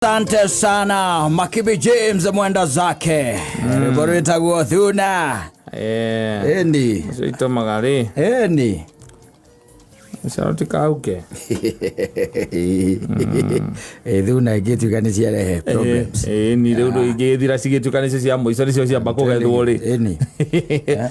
Asante sana Makibi James mwenda zake rwĩmbo rwĩtagwo Thuna. Ĩni. Ũcio itũmaga rĩ Ĩni. ũcio ũtikauke. Ĩ, thuna ingĩtuĩka nĩ ciarehe problems. Ĩni rĩu rĩu ingĩthira cigĩtuĩka nĩcio cia mũico, nĩcio ciamba kũgethwo rĩ. Ĩni.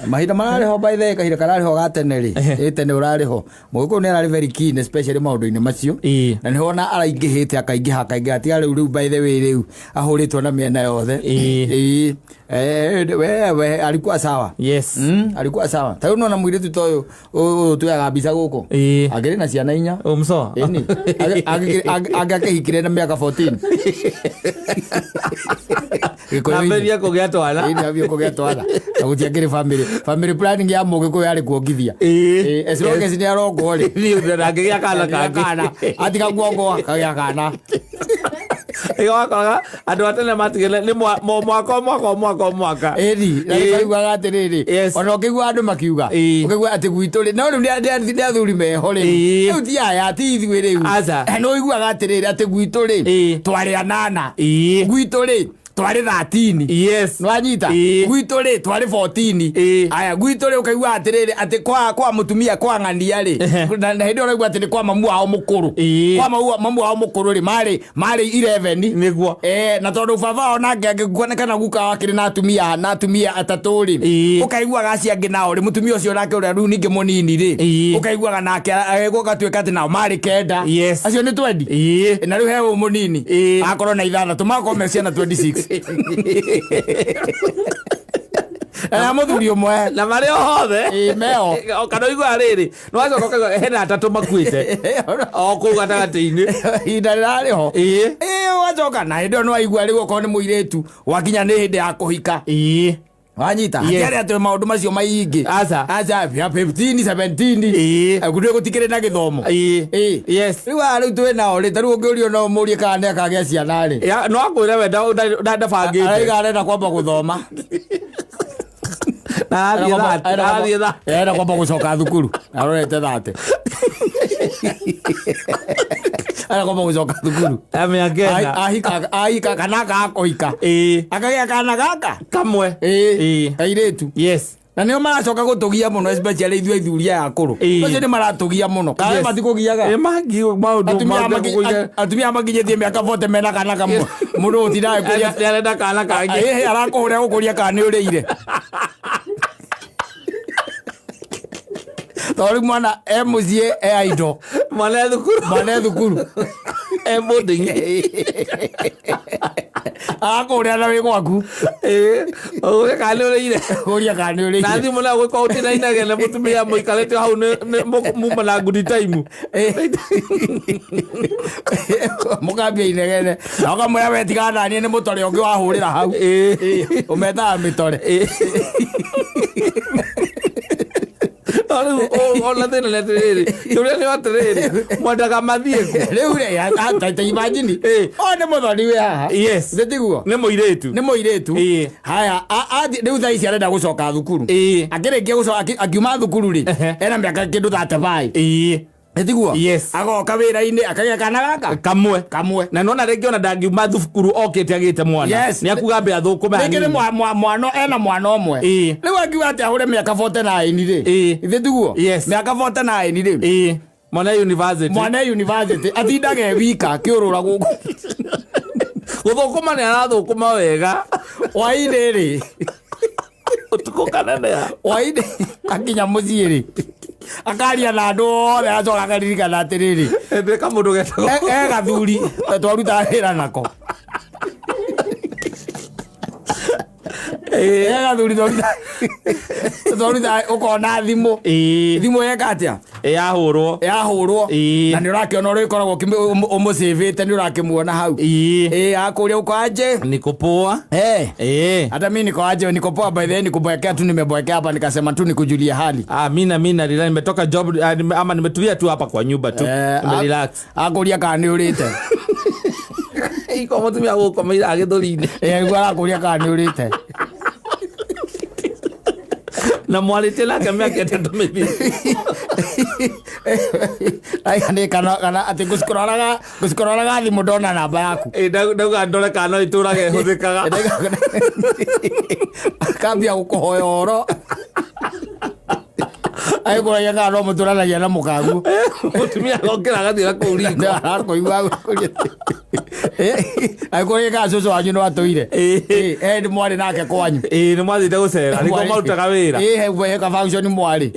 Mahinda mararĩho, by the way, kahinda kararĩho ga tene rĩ, ĩ tene ũrarĩho mũgĩkũyũ nĩ ararĩ very keen, especially maũndũ-inĩ macio. Na nĩho ona araingĩhĩte, akaingĩha akaingĩha, tiga rĩu by the way rĩu ahũrĩtwo na mĩena yothe. Ĩĩ. We alikuwa sawa. Alikuwa sawa. Ta rĩu nona mũirĩtu ta ũyũ ũyũ tuoyaga mbica gũkũ. Akĩrĩ na ciana 4. Ũmso. Ĩni. Angĩakĩhikire na mĩaka 14. Gĩkũyũ-inĩ. Ambĩrĩria kũgĩa twana. Ĩni, ambia kũgĩa twana. Na gũtiakĩrĩ family planning ya mũgĩkũyũ yarĩ kuongithia. Ĩĩ, as long as nĩ arongwo rĩ. Niĩ ndangĩgĩa kana kangĩ. Kana. Atiga kuongwo kagĩa kana. Ĩyo wakoraga andũ a tene matigĩre nĩ mwaka o mwaka o mwaka o mwaka. Ĩni, na nĩmaiguaga atĩrĩrĩ, ona ũkĩigua andũ makiuga, ũkĩigua atĩ gwitũ rĩ, no rĩu nĩ athuri meho rĩu. Rĩu ti aya, ti ithuĩ rĩu. Aca. Nĩ ũiguaga atĩrĩrĩ, atĩ gwitũ rĩ, twarĩ 8. Gwitũ rĩ, twarĩ 13. Nĩwanyita? Gwitũ rĩ, twarĩ 14. Aya, gwitũ rĩ, ũkaigua atĩrĩrĩ, atĩ kwa mũtumia kwa ng'ania rĩ, na hĩndĩ ĩyo ũraigua atĩ nĩ kwa mamu wao mũkũrũ. Kwa mamu wao mũkũrũ rĩ, marĩ 11. Na tondũ baba wao nake angĩkua kana guka wao akĩrĩ na atumia 3 rĩ, ũkaiguaga acio angĩ nao rĩ, mũtumia ũcio nake ũrĩa rĩu ningĩ mũnini rĩ, ũkaiguaga nake gũgatuĩka atĩ nao marĩ 9. Acio nĩ 20. Na rĩu he ũyũ mũnini. Akorwo na 6, magakorwo me ciana 26. Na mũthuri ũmwe. Na marĩ o hothe. Ĩĩ, meo. O kana ũiguaga rĩrĩ, nĩ wacoka ũkaigua hena 3 makuĩte. O kũu gatagatĩ-inĩ. Ihinda rĩrarĩ ho. Ĩĩ, ũgacoka na hĩndĩ ĩyo nĩ waigua rĩu okorwo nĩ mũirĩtu, wakinya nĩ hĩndĩ ya kũhika. Wanyita? Hatiarĩ atĩ maũndũ macio maingĩ. Aca. Aca, ya 15, 17. Gũtirĩ gũtikĩrĩ na gĩthomo. Ĩĩ. Rĩu aya rĩu twĩ nao rĩ, ta rĩu ũngĩũrio no ũmũrie kana nĩ akagĩa ciana rĩ. Ya, no akwĩre we ndabangĩte. Araiga arenda kwamba gũthoma. Na arathiĩ arathiĩ Arenda kwamba gũcoka thukuru. Arorete 30. Arenda kwamba gũcoka thukuru. Ya mĩaka ĩna. Ahika kana akaga kũhika. Akagĩa kana gaka. Kamwe. Kairĩtu. Na nĩo maracoka gũtũgia mũno, especially ithuĩ athuri aya akũrũ. Acio nĩ maratũgia mũno. Kana matikũgiaga. Ĩ, mangi maũndũ Atumia mangĩ kũgia- atumia makinyĩtie mĩaka 40 mena kana kamwe. Mũndũ ũtindaga kũria. Nĩ arenda kana kangĩ. Ĩhĩ, arakũhũra gũkũria kana nĩ ũrĩire. Tondũ rĩu mwana e mũciĩ e idle. Mwana e thukuru. Mwana e thukuru. E boarding. Arakũhũrĩra na wĩ gwaku. Ĩĩ, ũgũria kana nĩ ũrĩire. Ũgũria kana nĩ ũrĩire. Na thimũ na gwĩka ũtinainagene mũtumia mũikarĩte hau nĩ muma na good time. Mũkambia inegene. Na ũkamwĩra we tigana na niĩ nĩ mũtore ũngĩ wahũrĩra hau. Ũmetaga mĩtore. No rĩu ona thĩna nĩ atĩrĩrĩ, kĩũria nĩ atĩrĩrĩ, mwendaga mathiĩ kũ? Rĩu rĩ, ta imagine. O nĩ mũthoni wĩ haha. Nĩ tiguo? Nĩ mũirĩtu. Nĩ mũirĩtu. Haya, rĩu thaa ici arenda gũcoka thukuru. Akĩrĩkia gũcoka, akiuma thukuru rĩ, ena mĩaka kĩndũ 35. Nĩ tiguo? Agoka wĩra-inĩ, akagĩa kana gaka? Kamwe. Kamwe. Na nona rĩngĩ ona ndangiuma thukuru okĩte agĩte mwana. Nĩ akuga ambe athũkũme Rĩngĩ nĩ hanini. mwana, ena mwana ũmwe. Rĩu angiuga atĩ ahũre mĩaka 49 rĩ. Ithe tiguo? Mĩaka 49 rĩ. Mwana university. Mwana university. Atindaga e wika akĩũrũra gũkũ. Gũthũkũma nĩ arathũkũma wega. Hwainĩ rĩ. Ũtukũ kaneneha. Hwainĩ akinya mũciĩ rĩ. Akaria na andũ othe acoka akaririkana atĩrĩrĩ. Ndĩ kamũndũ getagwo. E gathuri twarutaga wĩra nako. E gathuri twarutaga ũkona thimũ. Thimũ yeka atĩa? Yahũrwo. Yahũrwo. Na nĩ ũrakĩona ũrĩa ĩkoragwo ũmũcĩvĩte, nĩ ũrakĩmuona hau. Akũria uko aje? Niko poa. Hata mimi niko aje, niko poa by the way, nikuboekea tu, nimeboekea hapa nikasema tu nikujulie hali. Mina nina nimetoka job, ama nimetulia tu hapa kwa nyumba tu. Nime relax. Akũria kana nĩ ũrĩte. Iko mũtumia gũkomeire agĩthũri-inĩ. Nĩguo arakũria kana nĩ ũrĩte. Na mwarĩtie nake mĩaka 3 mĩthiru. Aya nĩ kana kana atĩ ngũcikũroraga ngũcikũroraga thimũ ndona namba yaku. Ĩ, ndauga ndore kana no itũrage ĩhũthĩkaga. Akambia gũkũhoya ũhoro. Agĩkũragia kana no mũtũranagia na mũkaguo. Mũtumia agokĩra agathiĩ na kũu riko. Arakũigua agĩkũragia kana cũcũ wanyu no atũire. Ĩ, mwarĩ nake kwanyu. Ĩ, nĩ mwathiĩte gũcera nĩkuo marutaga wĩra. Ĩ, he ka function mwarĩ.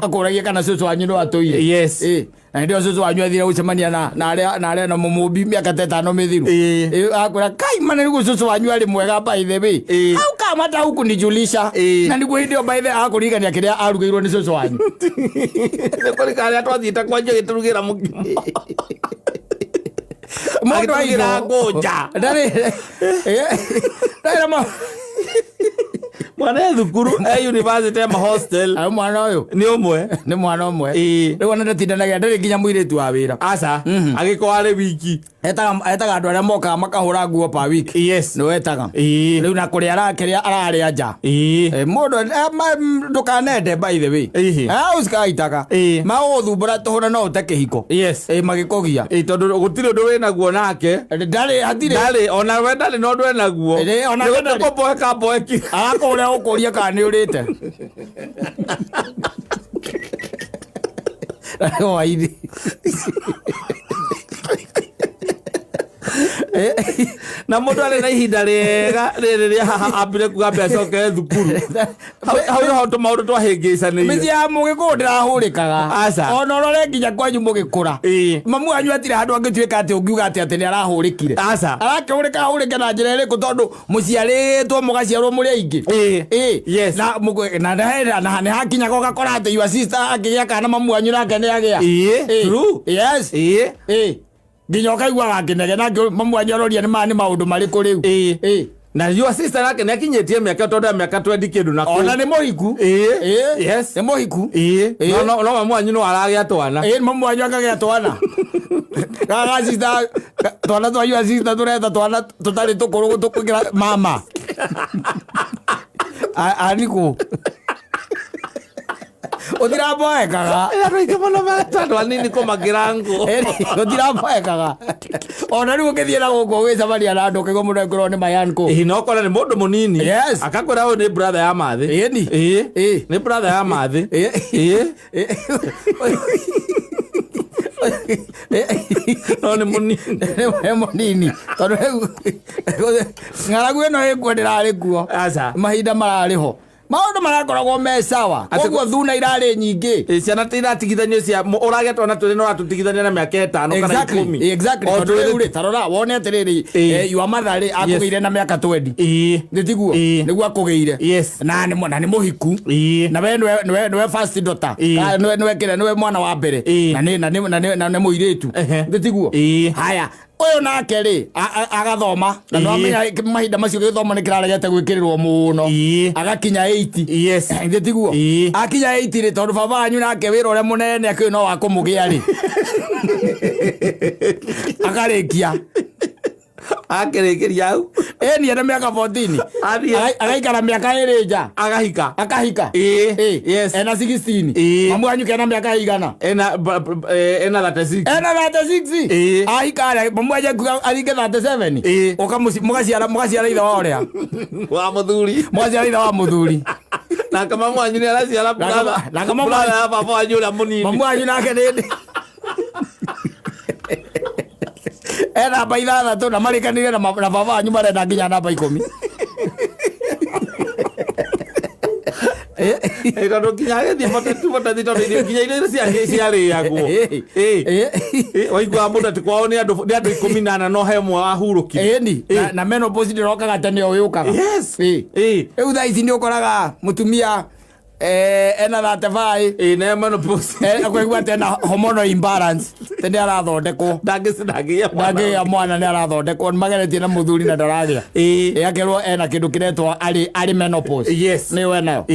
Akũragia kana cũcũ wanyu no atũire. Yes. Ĩ, na hĩndĩ ĩyo cũcũ wanyu athire gũcemania na na arĩa na arĩa na mũmũmbi mĩaka ta ĩtano mĩthiru. Ĩ, akwĩra kai mana nĩguo cũcũ wanyu arĩ mwega by the way. Au kama hata hukunijulisha. Na nĩguo hĩndĩ ĩyo by the way akũririkania kĩrĩa arugĩirwo nĩ cũcũ wanyu. Nĩ karĩa twathiĩte kwanyu agĩtũrugĩra mũkimo. Mũndũ Agĩtũrugĩra aigwo. ngũnja. Ndarĩ ndarĩ na Mwana e thukuru e university e hostel. Ayo mwana ũyũ Nĩ ũmwe. Nĩ mwana ũmwe. Rĩu ona ndatindanagia, ndarĩ nginya mũirĩtu wa wĩra. Aca, agĩkorwo arĩ wiki. Etaga etaga andũ arĩa mokaga makahũra nguo per week. Nĩ wetaga. Rĩu na kũrĩa arakĩrĩa ararĩa nja. Mũndũ ndũkanende by the way. Ũcikaitaga. Magũgũthumbũra tũhũ na no ũte kĩhiko. Magĩkũgia. Ĩ, tondũ gũtirĩ ũndũ wĩnaguo nake. Ndarĩ hatirĩ. Ndarĩ ona we ndarĩ na ũndũ enaguo. Ĩ, ona we ndarĩ. Kũmboeka mboeki. Arakũrĩa gũkũria kana nĩ ũrĩte. Hwaĩ-inĩ. Na mũndũ arĩ na ihinda rĩega rĩrĩ rĩa haha ambire kuga ambe acokere thukuru. Hau nĩho tũmaũndũ twahĩngĩcanĩire. Mĩciĩ ya mũgĩkũyũ ndĩrahũrĩkaga. Aca. Ona ũrore nginya kwanyu mũgĩkũra. Mamu wanyu atirĩ handũ angĩtuĩka atĩ ũngiuga atĩ atĩ nĩ arahũrĩkire. Aca. Arakĩhũrĩka ahũrĩke na njĩra ĩrĩkũ tondũ mũciarĩtwo mũgaciarwo mũrĩ aingĩ. Yes. Na na na na nĩ hakinyaga ũgakora atĩ your sister akĩgĩa kana mamu wanyu nake nĩ agĩa. True. Yes. Nginya ũkaiguaga akĩnegena mamu wanyu aroria nĩ nĩ maũndũ marĩkũ rĩu. Na your sister nake nĩ akinyĩtie mĩaka tondũ ya mĩaka 20 kĩndũ na kũu. Ona nĩ mũhiku. Yes. Nĩ mũhiku. No no mamu wanyu no aragĩa twana. Ĩ, mamu wanyu akagĩa twana. Gaga sister, twana twa your sister tũreta twana tũtarĩ tũkũrũ tũkũkĩra mama. Anikũ. Ũtiramboekaga. Andũ aingĩ mũno mareta andũ anini kũmakĩra ngũ. Ũtiramboekaga. Ona rĩu ũngĩthiĩ na gũkũ ũgĩcemania na andũ ũkaigua mũndũ akwĩrwo nĩ my uncle. Ĩ, no ũkore nĩ mũndũ mũnini. Yes. Akakwĩra ũyũ nĩ brother ya mathĩ. Ĩni. Nĩ brother ya mathĩ. No nĩ mũnini. Nĩ mũnini. Tondũ rĩu ng'aragu ĩno ĩkuo ndĩrarĩ kuo. Aca. Mahinda mararĩ ho. Maũndũ marakoragwo me sawa. Koguo thuna irarĩ nyingĩ. Ĩ, ciana ti iratigithanio cia ũragĩa twana twĩrĩ no ũratũtigithania na mĩaka ĩtano kana ikũmi. Exactly. O Tondũ twĩrĩ rĩu rĩ, ta rora wone atĩrĩrĩ, your mother rĩ akũgĩire na mĩaka 20. Nĩ tiguo? Nĩguo akũgĩire. Yes. Na nĩ na nĩ mũhiku. Na we nĩwe nĩwe nĩwe first daughter. Ka nĩwe nĩwe kĩrĩa nĩwe mwana wa mbere. Na nĩ na nĩ na nĩ na nĩ mũirĩtu. Nĩ tiguo? Haya, ũyũ nake rĩ agathoma na nĩwamenya mahinda macio gĩthomo nĩ kĩraregete gwĩkĩrĩrwo mũno. Agakinya 80. Yes. Nĩ tiguo? Akinya 80 rĩ, tondũ baba wanyu nake wĩra ũrĩa mũnene akĩũĩ no wa kũmũgĩa rĩ. Akarĩkia. Akĩrĩkĩria hau. Ĩni ena mĩaka 14. Athiĩ. Agaikara mĩaka ĩrĩ nja. Agahika. Akahika. Yes. Ena 16. Mamu wanyu kena mĩaka ĩigana? Ena ena 36. Ena 36. Ahika rĩ, mamu wanyu akuga aringe 37. Ũkamũci-, mũgaciara, mũgaciara ithe wa ũrĩa? Wa mũthuri. Mũgaciara ithe wa mũthuri. Nake mamu wanyu nĩ araciara Nake brother. nake mamu Brother ya baba wanyu ũrĩa mũnini. Mamu wanyu nake nĩ e namba ithathatũ na marĩkanĩire na na baba wanyu marenda nginya namba 10. Tondũ nginya agĩthiĩ botetu botethi tondũ irio nginya irio ciarĩagwo. Waiguaga mũndũ atĩ kwao nĩ andũ nĩ andũ 14 no he ũmwe wahurũkire. Ĩni, na menopause ndĩrokaga tene o yũkaga. Yes. Rĩu thaa ici nĩ ũkoraga mũtumia ena 35. Na menopause. Akaigua atĩ ena hormonal imbalance, atĩ nĩ arathondekwo. Ndangĩgĩa mwana. Ndangĩgĩa mwana, nĩ arathondekwo, nĩ mageretie na mũthuri na ndaragĩa. Akerwo ena kĩndũ kĩretwo arĩ menopause. Yes. Nĩyo enayo.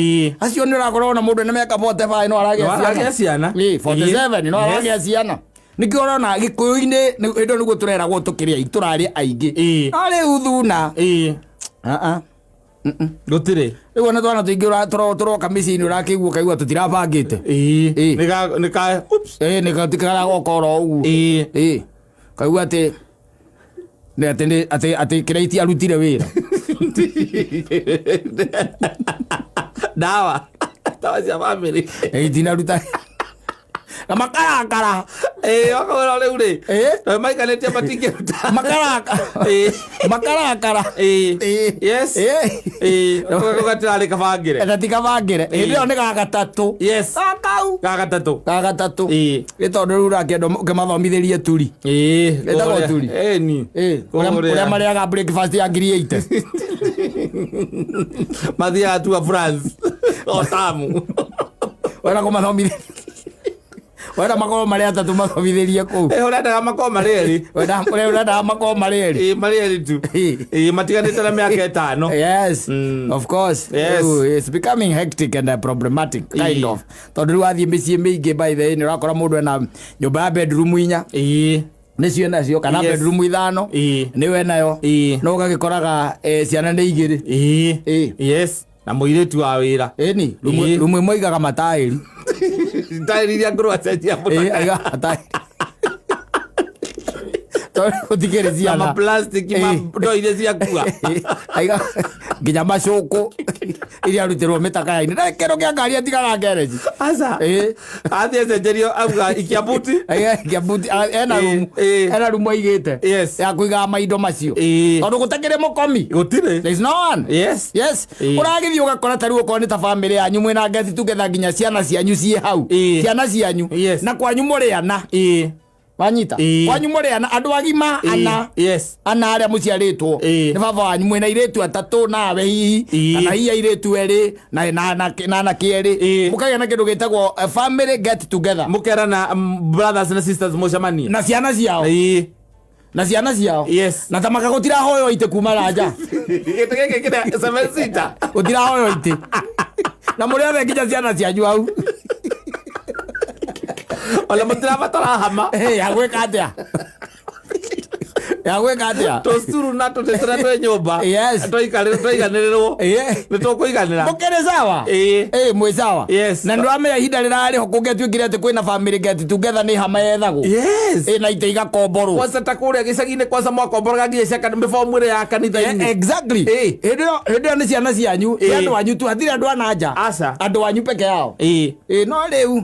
Acio nĩ ũrakorwo na mũndũ ena mĩaka 45 no aragĩa No aragĩa ciana. 47 no aragĩa Yes. ciana. Nĩkĩo ũrona Gĩkũyũ-inĩ hĩndĩ ĩyo nĩguo tũreragwo tũkĩrĩ aingĩ, tũrarĩ aingĩ. No rĩu thuna. Gũtirĩ. Rĩu ona twana tũingĩ tũroka mĩciĩ-inĩ ũrakĩigua ũkaigua tũtirabangĩte. Ĩĩ. Ĩĩ. Nĩ ka oops. Ĩĩ, nĩ karagoka oro ũguo. Ĩĩ. Ĩĩ, kaigua atĩ nĩ atĩ nĩ atĩ atĩ kĩrĩa itiarutire wĩra. Ndawa. Ndawa cia bamĩrĩ. Ĩ, itinaruta na makarakara. Ĩĩ, wakawĩra rĩu rĩ. Ĩĩ. Tondũ maikarĩtie matingĩruta. Makarakara. Ĩĩ. Makarakara. Ĩĩ. Ĩĩ. Yes. Ĩĩ. Ĩĩ. Ũgatirarĩ kabangĩre. Na ti kabangĩre. Hĩndĩ ĩyo nĩ ga gatatũ. Yes. Gakau. Ga gatatũ. Ga gatatũ. Ĩĩ. Nĩ tondũ rĩu ũrakĩenda ũkĩmathomithĩrie turi. Ĩĩ. Ĩtagwo turi. Ĩni. Ĩĩ, ũrĩa marĩaga breakfast ya 80,000. Mathiaga tua France. O tamu. Wenda kũmathomithĩria. Wenda makorwo marĩ atatũ mathomithĩrie kũu. Ĩĩ, ũrendaga makorwo marĩ erĩ. Wenda ũrĩa ũrendaga makorwo marĩ erĩ. Ĩĩ, marĩ erĩ tu. Ĩĩ. Ĩĩ, matiganĩte na mĩaka ĩtano. Yes, of course. Yes. Rĩu, it's becoming hectic and problematic kind Ĩĩ. of. Tondũ rĩu wathiĩ mĩciĩ mĩingĩ by the way nĩ ũrakora mũndũ ena nyũmba ya bedroom inya. Ĩĩ. Nĩcio enacio kana Yes. bedroom ithano. Ĩĩ. Nĩyo enayo. Ĩĩ. No ũgagĩkoraga ciana nĩ igĩrĩ. Ĩĩ. Ĩĩ. Yes. Na mũirĩtu wa wĩra. Ĩni, Ĩĩ. rumu ĩmwe aigaga mataĩri. Taĩri iria ngũrũ acenjia Ĩĩ, mũtaka. aigaga mataĩri. Tondũ gũtikĩrĩ Na ciana. maplastiki ma Ĩĩ. ndoo iria ciakua. Aiga nginya macũkũ iria arutĩrwo mĩtakaya-inĩ. Na kĩndũ kĩa ngari atigaga ngereji. Aca. Ĩĩ. Athiĩ acenjerio auga ikia buti. Aiga ikia buti, ena Ĩĩ, rumu. ĩĩ. Ena rumu aigĩte. Yes. Ya kũigaga maindo macio. Ĩĩ. Tondũ gũtakĩrĩ mũkomi. Gũtirĩ. There is no one. Yes. Yes. Ĩĩ. Ũragĩthiĩ ũgakora ta rĩu okorwo nĩ ta bamĩrĩ yanyu mwĩna get together nginya ciana cianyu ciĩ hau. Ĩĩ. Ciana cianyu. Yes. Na kwanyu mũrĩ ana. Ĩĩ. Wanyita. Ĩĩ. Kwanyu mũrĩ ana andũ agima ana. Yes. Ana arĩa mũciarĩtwo Ĩĩ. nĩ baba wanyu mwĩna airĩtu atatũ nawe hihi Ĩĩ. kana hihi airĩtu erĩ na anake erĩ Ĩĩ. mũkagĩa na kĩndũ gĩtagwo family get together Mũkerana brothers na sisters mũcemanie. na ciana ciao Ĩĩ. na ciana ciao Yes. na tamaka gũtirahoywo itĩ kuma ranja Gĩtĩ gĩkĩ kĩrĩa seven seater. gũtirahoywo itĩ na mũrĩ othe nginya ciana cianyu hau. Ona mũtirabatara hama. Ĩ, ya gwĩka atĩa ya gwĩka atĩa Tũcuru na tũtĩ tũrĩa twĩ nyũmba. Yes. Twaiganĩrĩrwo. Ĩĩ. Nĩ tũkũiganĩra. Mũkĩrĩ sawa. Ĩĩ. Ĩĩ, mwĩ sawa. Yes. Na nĩũramenya ihinda rĩrarĩ ho kũngĩatuĩkire atĩ kwĩna family get together nĩ hama yethagwo. Yes. Ĩ, na itĩ igakomborwo. Kwanza ta kũrĩa gĩcagi-inĩ kwanza mwakomboraga nginya cia mĩbomu ĩrĩa ya kanitha-inĩ. Exactly. Ĩĩ. Hĩndĩ ĩyo hĩndĩ ĩyo nĩ ciana cianyu, nĩ Ĩĩ. andũ anyu tu, hatirĩ andũ a na nja. Aca. Andũ anyu peke yao. Ĩĩ. Ĩĩ, no rĩu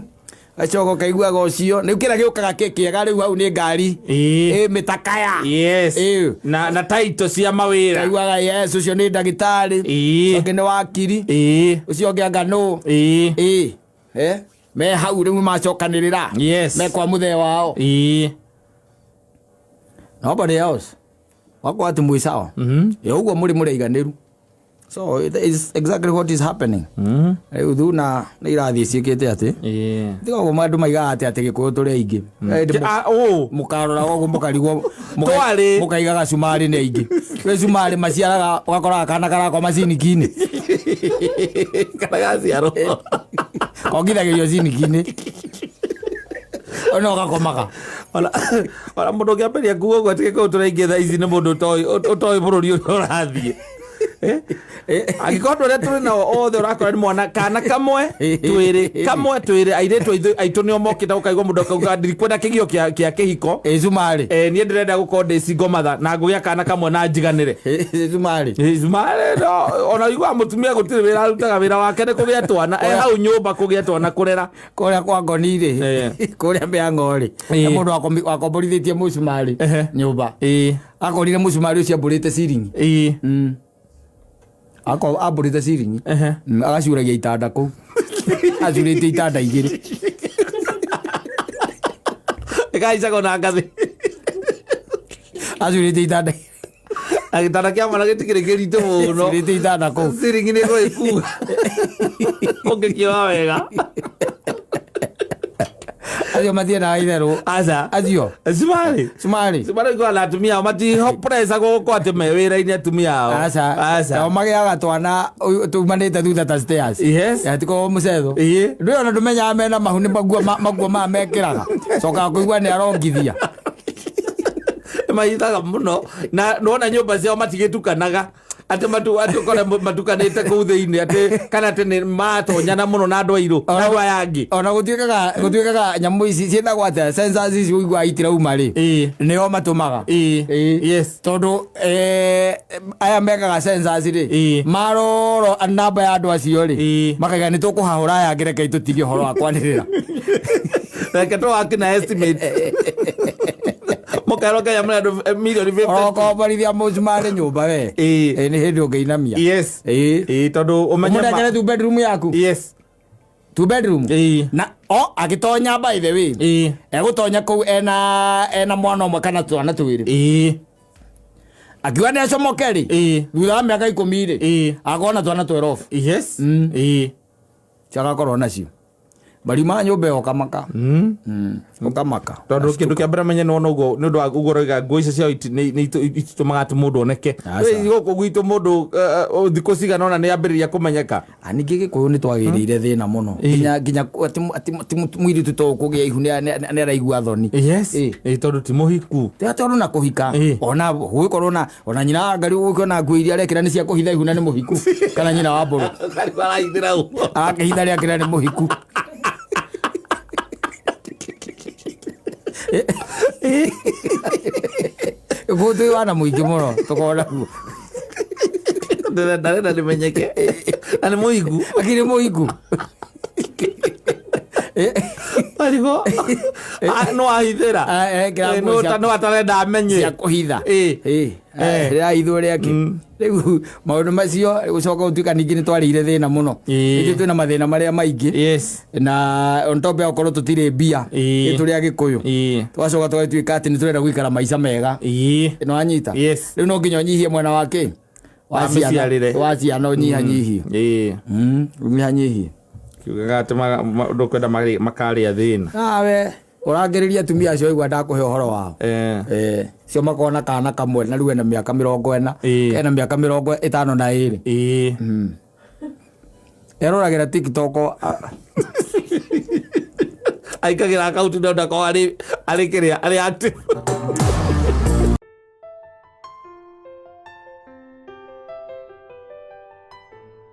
gacoka ũkaiguaga ũcio rĩu kĩrĩa gĩũkaga kĩ kĩega rĩu hau nĩ ngari. Ĩĩ. Ĩ, mĩtakaya. Yes. Ĩĩ. Na title cia mawĩra. Kaiguaga yes ũcio nĩ ndagĩtarĩ. Ĩĩ. Ũcio ũngĩ nĩ wakiri. Ĩĩ. Ũcio ũngĩ anga nũ. Ĩĩ. Ĩĩ. Eh? Me hau rĩu macokanĩrĩra. Yes. Me kwa mũthee wao. Ĩĩ. Nobody else. Wakorwo atĩ mwĩ sawa. Ĩ, ũguo mũrĩ mũraiganĩru. So it is exactly what is happening. Rĩu thuna nĩ irathiĩ ciĩkĩte atĩ. Ĩĩ. Tiga ũguo andũ maigaga atĩ atĩ Gĩkũyũ tũrĩ aingĩ. Ĩndĩ Ah, ũũ. mũkarora ũguo mũkarigwo Twarĩ. mũkaiga gacumarĩ nĩ aingĩ. Gwĩ cumarĩ maciaraga ũgakoraga kana karakoma cinikini. Kana gaciarwo. Kongithagĩrio cinikini. Ona ũgakomaga. Ona ona mũndũ ũngĩambĩrĩria kuga ũguo atĩ Gĩkũyũ tũrĩ aingĩ thaa ici nĩ mũndũ ũtoĩ bũrũri ũrĩa ũrathiĩ. Eh? Angĩkorwo andũ arĩa tũrĩ nao othe ũrakora nĩ mwana kana kamwe twĩrĩ kamwe twĩrĩ airĩtu aitũ nĩo mokĩte ũkaigua mũndũ akauga ndirikwenda kĩgio kĩa kĩhiko. Ĩ, cumarĩ. Eh, niĩ ndĩrenda gũkorwo ndĩ single mother na ngũgĩa kana kamwe na njiganĩre. Ĩ, cumarĩ. Eh, cumarĩ no ona ũiguaga mũtumia gũtirĩ wĩra arutaga wĩra wake nĩ kũgĩa twana e hau nyũmba kũgĩa twana kũrera. Kũrĩa kwa ngoni rĩ Ĩ. kũrĩa mĩang'o rĩ Ĩ. he mũndũ wakomborithĩtie mũcumarĩ Ehe. nyũmba Ĩĩ. akorire mũcumarĩ ũcio ambũrĩte ciringi. Ĩĩ. Ambũrĩte ciringi. Ehe. Agacuragia itanda kũu acurĩtie itanda igĩrĩ. Ĩkahaicagwo na ngathĩ. Acurĩtie itanda Na gĩtanda kĩa mwana gĩtikĩrĩ kĩritũ mũno. acurĩtie itanda kũu. Ciringi nĩ ĩgũgĩkua. Ũngĩkĩoa wega. Acio matiendaga itherũ. Aca. Acio Cumarĩ. cumarĩ. Cumarĩ ũiguaga na atumia ao matihopurecagwo gũkorwo atĩ me wĩra-inĩ atumia ao. Aca. Aca. Nao magĩaga twana tumanĩte thutha ta stairs. Yes. Atikorwo mũcetho. Ĩĩ. Ndũĩ ona ndũmenyaga mena mahu nĩ maguo maya mekĩraga. Cokaga kũigua nĩ arongithia. Nĩ mahithaga mũno na nĩwona nyũmba ciao matigĩtukanaga. Atĩ matu atĩ ũkore matukanĩte kũu thĩinĩ atĩ kana atĩ nĩ matonyana mũno na andũ airũ na andũ aya angĩ. Ona gũtuĩkaga nyamũ ici ciĩtagwo atĩa, sensors ici ũiguaga itirauma rĩ, nĩo matũmaga. Tondũ aya mekaga sensors rĩ, maroro namba ya andũ acio rĩ, makaiga nĩ tũkũhahũra aya angĩ, rekei tũtige ũhoro wa kwanĩrĩra. Reke tũwaki na estimate mũkerwo Kenya mũrĩ andũ milioni 50. Orokomborithia mũcumarĩ nyũmba we. Nĩ hĩndĩ ũngĩinamia. Ĩĩ, tondũ ũmenye Ũmũnengere two bedroom yaku. Two bedroom. Na o agĩtonya, by the way, egũtonya kũu ena mwana ũmwe kana twana twĩrĩ. Akiuga nĩ acomoke rĩ, thutha wa mĩaka 10 rĩ, akorwo na twana 12. Ciagakorwo nacio mariuma nyũmba ĩyo ũkamaka. Ũkamaka. Tondũ kĩndũ kĩa mbere menye nĩ wona ũguo nĩ ũndũ wa ũguo ũroiga nguo icio ciao nĩ itũmaga atĩ mũndũ oneke. Aca. Rĩu gũkũ gwitũ mũndũ thikũ cigana ũna nĩ ambĩrĩria kũmenyeka. Ah, ningĩ gĩkũyũ nĩ twagĩrĩire thĩna mũno, nginya atĩ mũirĩtu to kũgĩa ihu nĩ araigua thoni. Ĩĩ, tondũ ti mũhiku. Ti tondũ na kũhika, ona gũgĩkorwo na ona nyina wa ngari gũkĩona nguo iria arekĩra nĩ cia kũhitha ihu na nĩ mũhiku, kana nyina wa mbũrũ. Arahithĩra ũguo. Arakĩhitha rĩakĩra nĩ mũhiku. Gũkũ twĩ wana mũingĩ mũno tũkona guo. Ndarenda rĩmenyeke na nĩ mũhiku. Akĩrĩ mũhiku. Marigũ no ahithĩra. Ah, ekĩra nguo no atarenda amenye. Cia kũhitha. Rĩrahithwo rĩake. Rĩu maũndũ macio gũcoka gũtuĩka ningĩ nĩ twarĩire thĩna mũno. Ithuĩ twĩna mathĩna marĩa maingĩ. Na on top ya gũkorwo tũtirĩ mbia, tũrĩ Agĩkũyũ, tũgacoka tũgatuĩka atĩ nĩ tũrenda gũikara maica mega. Nĩ wanyita? Yes. Rĩu no nginya ũnyihie mwena wa kĩ wa Wa ciana. mĩciarĩre. Wa ciana ũnyihanyihie. Ũnyihanyihie. Kiugaga atĩ ndũkwenda makarĩa thĩna. Nawe ũrangĩrĩria atumia acio aigua ndakũhe ũhoro wao. Cio makorwo na kana kamwe na rĩu ena mĩaka 40, ena mĩaka 52. Eroragĩra TikTok. Aikagĩra akaunti no ndakorwo arĩ kĩrĩa arĩ active.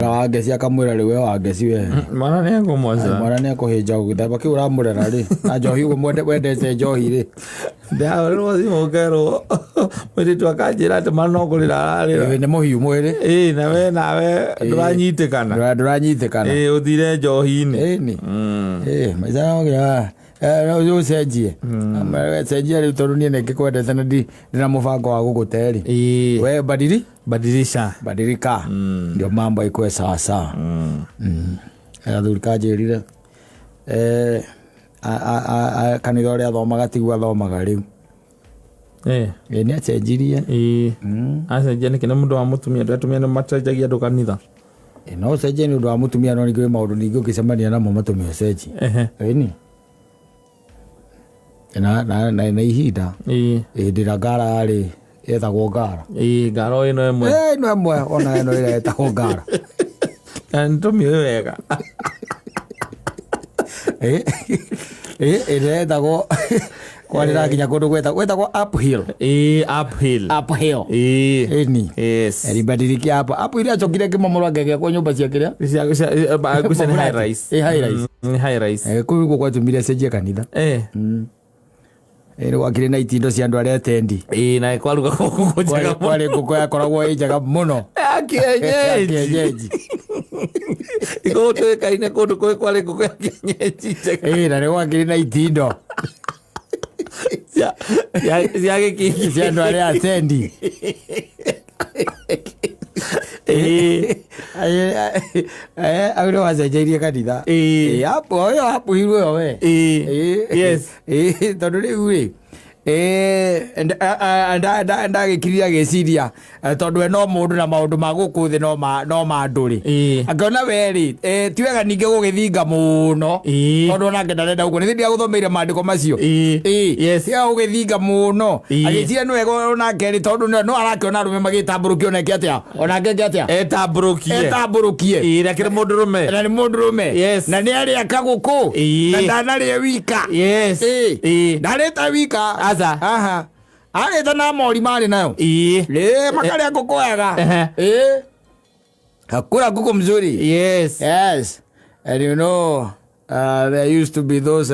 Wangeci akamwĩra, rĩu we Wangeci we. Mwana nĩ ekũmwaca. Mwana nĩ akũhĩnja gĩthemba kĩu ũramũrera rĩ, na njohi ũguo wendete njohi rĩ. Ndahũrĩrwo thimũ ngerwo mũirĩtu akanjĩra atĩ mwana no kũrĩra ararĩra. Ĩĩ, nĩ mũhiũ mwĩrĩ. Ĩĩ, nawe ndũranyitĩkana. Ndũranyitĩkana. Ĩĩ, ũthire njohi-inĩ. Ĩni. Ĩĩ, maica no ũcenjie cenjia rĩu, tondũ niĩ nĩngĩkwendete na ndina mũbango wa gũgũte rĩ. We badili Badilisha. Badilika ndio mambo ikuwe sawa sawa. Athuri kanjĩrire kanitha ũrĩa athomaga tiguo athomaga rĩu. Ĩ, nĩ acenjirie. Ĩĩ, acenjia nĩkĩ? Nĩ mũndũ wa mũtumia? Andũ atumia nĩ macenjagia andũ kanitha. Ĩ, no ũcenjie nĩ ũndũ wa mũtumia, no ningĩ kwĩ maũndũ ningĩ ũngĩcemania namo matũme ũcenjie. Ĩni na ihinda hĩndĩ ĩrĩa ngara yarĩ yetagwo ngara. Ĩĩ, ngaro ĩno ĩmwe. Ĩ, ĩno ĩmwe ona ĩno ĩrĩa yetagwo ngara. Na nĩtũmĩũĩ wega. Ĩ, ĩ, ĩrĩa yetagwo kwarĩ na nginya kũndũ gwetagwo uphill. Ĩĩ, uphill. Uphill. Ĩni. Alibadilikia hapo hapo ile acokire kĩmomorwo angĩgĩakwo nyũmba cia kĩrĩa. Ngwĩciria nĩ high rise. Ĩ, high rise. Nĩ high rise. Kũu guo gwatũmire acenjie kanitha. Ĩ, nĩ gwakĩrĩ na itindo cia andũ arĩa atendi. Ĩĩ, na kwaruga ngũkũ njega mũno. Kwarĩ ngũkũ yakoragwo ĩ njega mũno. Ya kienyeji. Ya kienyeji. Igũrũ tũĩkaine kũndũ kũrĩ kwarĩ ngũkũ ya kienyeji njega. Ĩ, na nĩ gwakĩrĩ na itindo Cia gĩkingi. Cia andũ arĩa atendi. Au nĩ wacenjeirie kanitha. Ĩ, hapo ĩyo hapuhirwo ĩyo we. Ĩ. Ĩ, tondũ rĩu rĩ ndagĩkirire agĩciria, tondũ we no mũndũ na maũndũ ma gũkũ thĩ no ma andũ rĩ, akĩona we rĩ, ti wega ningĩ gũgĩthinga mũno, tondũ onake ndarenda ũguo nĩ agũthomeire maandĩko macio. Ti wega gũgĩthinga mũno. Agĩciria nĩ wega onake rĩ, tondũ no arakĩona arũme magĩtambũrũkio onake atĩa, onake eke atĩa? Etambũrũkie. Etambũrũkie. Ĩĩ, na kĩrĩ mũndũrũme. Na nĩ mũndũrũme. Na nĩ arĩa kagũkũ. Na ndanarĩe wika. Ndarĩte wika. Aca. Aha. Arĩte na mori marĩ nayo. Ĩĩ. Ĩĩ, makarĩa ngũkũ wega. Ehe. Ĩĩ. Hakuna kuku mzuri. Yes. Yes. And you know, there used to be those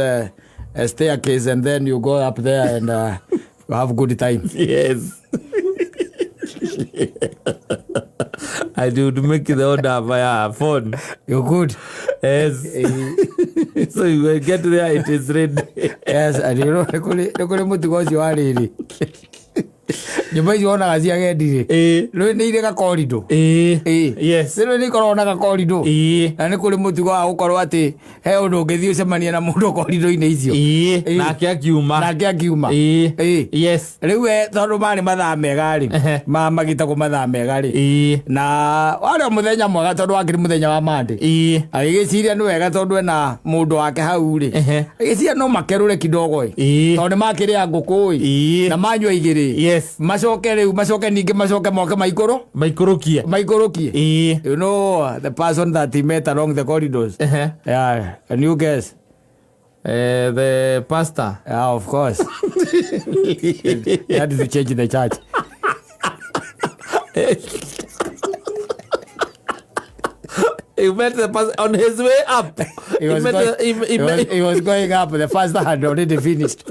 staircase, and then you go up there and you have good time. Yes. I would make the order via phone. You good? Yes. So you will get there, it is ready. Yes, and you know, nĩ kũrĩ mũtugo ũcio wa rĩrĩ. Nyũmba icio wonaga cia agendi rĩ. Ĩĩ. Rĩu nĩ irĩ gakorindo. Ĩĩ. Ĩĩ. Yes. Rĩu nĩ ikoragwo na gakorindo. Ĩĩ. Na nĩ kũrĩ mũtugo wa gũkorwo atĩ he ũndũ ũngĩthiĩ ũcemanie na mũndũ korindo-inĩ icio. Ĩĩ. Ĩĩ. Nake akiuma. Nake akiuma. Ĩĩ. Ĩĩ. Yes. Rĩu we tondũ marĩ mathaa mega rĩ, Ehe. magĩtagwo mathaa mega rĩ, Ĩĩ. na warĩ o mũthenya mwega tondũ wakĩrĩ mũthenya wa Monday. Ĩĩ. Agĩgĩciria nĩ wega tondũ ena mũndũ wake hau rĩ. Ehe. Agĩciria no makerũre kidogo ĩ. Ĩĩ. Tondũ nĩ makĩrĩa ngũkũ ĩ. Ĩĩ. Na manyua igĩrĩ. Yes. Macoke rĩu, macoke ningĩ macoke moke maikũrũ. Maikũrũkie. Maikũrũkie. Ĩĩ. You know the person that he met along the corridors. Ehe. Yeah, can you guess? The pastor. Yeah, of course. He had to change the church. He met the pastor on his way up. He was, met going, the- he he was, met- he was going up. The pastor had already finished.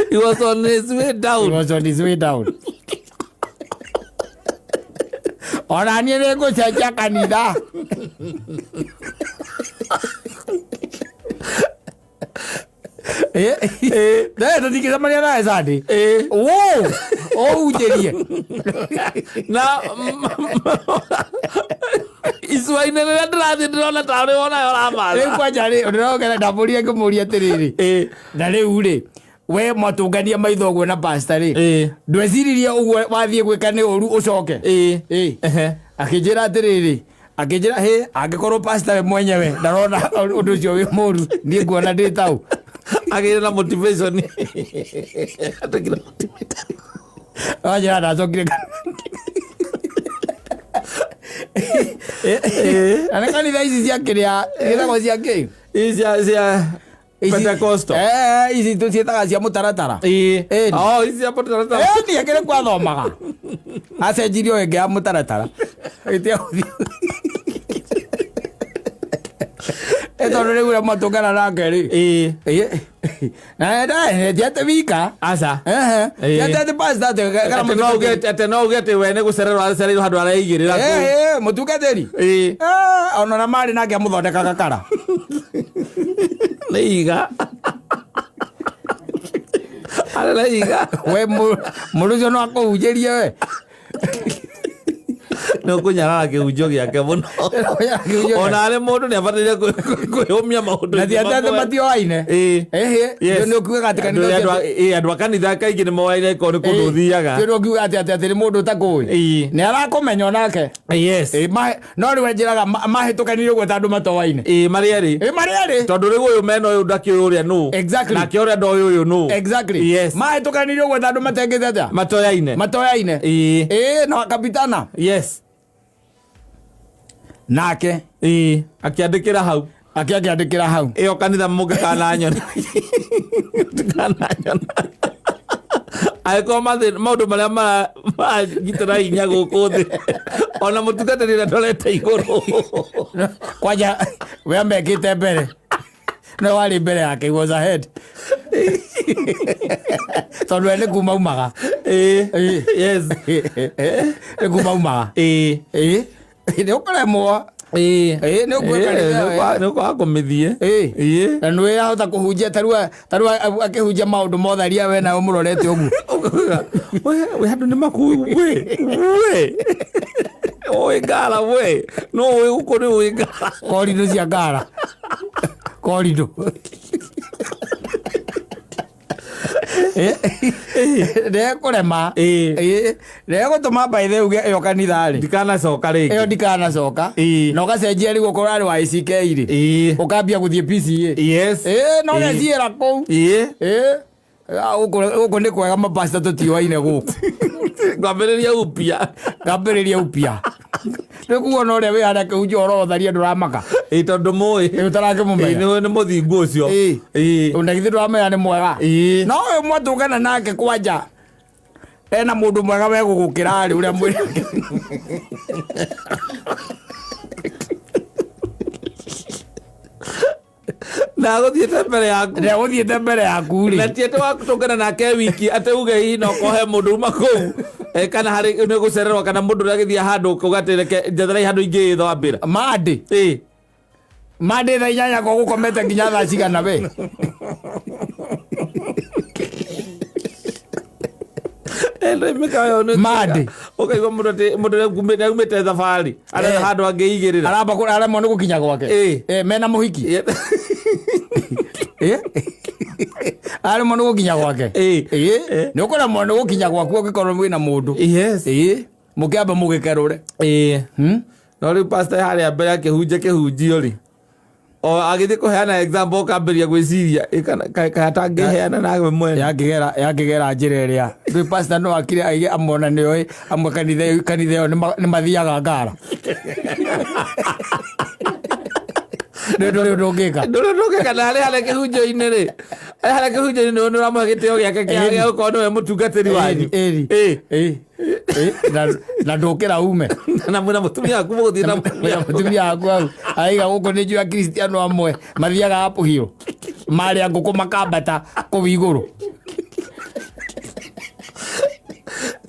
He was on his way down. He was on his way down. Ona niĩ nĩ ngũcenjia kanitha. Tũtingĩcemania nawe Sunday. Wũ, ũhunjĩrie. Na icua-inĩ rĩrĩa ndĩrathiĩ ndĩrona tarĩ wonayo Rĩu ũramatha. kwanja rĩ, ndĩrokera ndamũria ngĩmũria atĩrĩrĩ. Na rĩu rĩ, we mwatũngania maitho ũguo na pastor rĩ. Ndweciririe ũguo wathiĩ gwĩka nĩ ũru ũcoke. Ĩĩ. Ehe. Akĩnjĩra atĩrĩrĩ, akĩnjĩra hĩ, angĩkorwo pastor we mwenyewe ndarona ũndũ ũcio wĩ mũru, niĩ nguona ndĩ tau. Agĩire na motivation. Atũkire motivation. Anjĩra ndacokire Na nĩ kanitha ici cia kĩrĩa, ciĩtagwo cia kĩ? Ici cia Pentecostal. Ici tũciĩtaga cia mũtaratara. Ĩĩ. Ĩĩ. Oh, ici cia mũtaratara. Ĩĩ, akĩrĩ kwathomaga. Acenjirie o ĩngĩ ya mũtaratara. Ĩtia gũthiĩ. Ĩ tondũ rĩu ũrĩa mwatũngana nake rĩ. Ĩĩ. Ĩĩ. Na ti atĩ wika. Aca. Ehe. Ĩĩ. Ti atĩ atĩ pastor atĩ kana Atĩ no uge atĩ no uge atĩ we nĩ gũcererwo acereirwo handũ areigĩrĩra kũu. Ĩĩ, mũtungatĩri. Ĩĩ. Ona na marĩ nake amũthondekaga kara. Nĩ iga. Arĩ na iga. We mũndũ ũcio no akũhunjĩrie we. Nĩ ũkũnyarara kĩhunjio gĩake mũno. Ona arĩ mũndũ nĩ abataire kwĩyũmia maũndũ Na ti atĩ atĩ matioaine. Ĩĩ. Ĩhĩ, Yes. nĩ ũkiugaga atĩ kanitha Andũ ũcio ĩĩ, andũ a kanitha kaingĩ nĩ moaine korwo nĩ kũndũ ũthiaga. Nĩ ũkiuga atĩ atĩ atĩ nĩ mũndũ ũtakũĩ. Ĩĩ. Nĩ arakũmenya onake. Yes. Ĩĩ, no rĩu njĩraga mahĩtũkanire ũguo ta andũ matoaine. Ĩĩ, marĩ erĩ. Ĩĩ, marĩ erĩ. Tondũ rĩu ũyũ mena ũyũ ndakĩũĩ ũrĩa nũ. Exactly. Nake ũrĩa ndoĩ ũyũ nũ. Exactly. Yes. Mahĩtũkanire ũguo ta andũ matengĩte atĩa? Matoyaine. Matoyaine. Ĩĩ. Ĩĩ, no kapitana. Yes. Nake. Ĩĩ, akĩandĩkĩra hau. Akĩandĩkĩra hau. Ĩyo kanitha mũngĩkananyona. Mũngĩkananyona. Angĩkorwo maũndũ marĩa marangitĩra hinya gũkũ thĩ. Ona mũtungatĩri ũrĩa ndorete igũrũ. Kwanja we amekĩte mbere. No warĩ mbere yake, he was ahead. Tondũ we nĩ kuma umaga. Ĩĩ. Ĩĩ. Yes. Nĩ kuma umaga. Ĩĩ. Ĩĩ. Nĩ ũkũremwo. Ĩĩ. Ĩĩ, nĩ ũkuoya kanitha ĩyo, Nĩ ũkwaga kũmĩthiĩ. Ĩĩ. Ĩĩ. Na nĩ ahota kũhunjia tarĩu akĩhunjia maũndũ mothe aria we nawe ũmũrorete ũguo. We andũ nĩ makũĩ we. We. Ũĩ ngara we. No ũĩ gũkũ nĩ ũĩ ngara. Korindo cia ngara. Korindo. Ndekũrema. Ĩĩ. Ndegũtũma by the uge ĩyo kanitha rĩ. Ndikanacoka rĩngĩ. Ĩyo ndikanacoka. Ĩĩ. Na ũgacenjia rĩu okorwo arĩ wa ACK rĩ. Ĩĩ. Ũkambia gũthiĩ PCA. Yes. Ĩĩ, no ũgeciĩra kũu. Ĩĩ. Ĩĩ. Gũkũ nĩ kwega mapasta tũtioaine gũkũ. Ngambĩrĩria upya. Ngambĩrĩria upya. Rĩu kuona ũrĩa wĩ harĩa akĩhunjia ũhoro wa ũtharia ndũramaka. Ĩ tondũ mũĩ. Ĩ ũtarakĩmũmenya. Ĩ, nĩ mũthingu ũcio. Ĩ. Ĩ. Na githĩ ndũramenya nĩ mwega. Ĩ. No ũyũ mwatũngana nake kwanja ena mũndũ mwega we gũgũkĩra rĩ ũrĩa mwĩ Na agũthiĩte mbere yaku. Rĩa gũthiĩte mbere yaku rĩ. Na ti atĩ watũngana nake wiki atĩ uge hihi no kohe mũndũ uma kũu kana harĩ nĩ gũcererwo kana mũndũ ũrĩa agĩthiĩ handũ ũkauga atĩ reke njetherai handũ ingĩĩthambĩra. Mandĩ. Ĩ. Mandĩ thaa 8 ko gũkomete nginya thaa cigana we. Mandĩ. Ũkaigua mũndũ atĩ mũndũ nĩaumĩte thabarĩ aretha handũ angĩigĩrĩra. Aramba aremwo nĩ gũkinya gwake. Mena mũhiki. Aremwo nĩ gũkinya gwake. Nĩ ũkũremwo nĩ gũkinya gwaku ũngĩkorwo wĩna mũndũ. Yes. Mũkĩamba mũgĩkerũre. No rĩu pastor harĩa mbere akĩhunjia kĩhunjio rĩ, o agĩthiĩ kũheana example ũkambĩrĩria gwĩciria, ĩ, kana kaĩ atangĩheana nawe mwene. Yakĩgera njĩra ĩrĩa. Rĩu pastor no akire aige amwe ona nĩoĩ, amwe kanitha ĩyo nĩ mathiaga ngara. Nĩ ũndũ ũrĩa ũngĩka. Ndũrĩ ũndũ ũngĩka, na harĩa harĩa kĩhunjio-inĩ rĩ, harĩa harĩa kĩhunjio-inĩ nĩ ũramũhe gĩtĩo gĩake gĩa gũkorwo nĩwe mũtungatĩri wanyu. Na ndũkĩra ume. Na mwĩna mũtumia waku mũgũthiĩ na Mwĩna mũtumia waku hau. Aiga gũkũ nĩ njũĩ Akristiano amwe mathiaga uphill. Marĩa ngũkũ makambata kũu igũrũ.